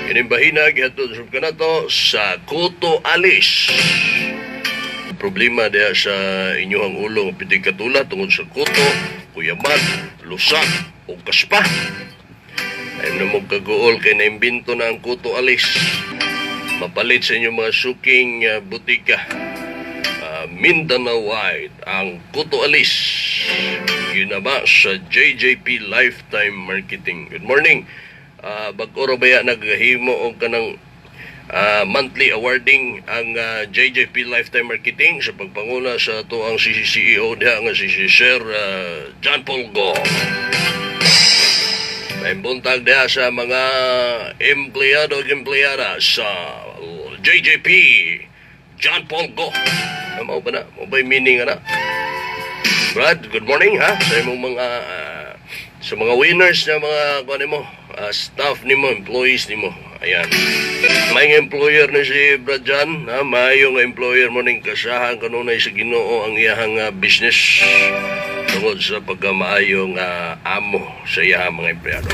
Kining bahina gihatod sub kanato sa Kuto Alis. Problema diha sa inyong ulo, piti katula tungod sa kuto, kuyaman, lusak o kaspa. Ay na mo kaguol kay naimbento na ang Kuto Alis. Mapalit sa inyong mga suking butika. Mindanao Wide ang Kuto Alis. Yun na ba sa JJP Lifetime Marketing. Good morning. Bag-o ra baya naghimo og kanang monthly awarding ang JJP Lifetime Marketing sa pagpanguna sa atoang si CEO diha nga si Sir John Paul Go. May buntag diha sa mga empleyado ug empleyada sa JJP John Paul Go. Mao ba na? Mao ba meaning ana? Brad, good morning ha sa imong mga sa mga winners na mga kuan nimo, staff nimo, employees nimo. Ayan. May nga employer na si Brad John, ha, maayo nga employer mo ning kasahan kanunay sa Ginoo ang iyahang business tungod sa pagkamaayo nga amo sa iyahang mga empleyado.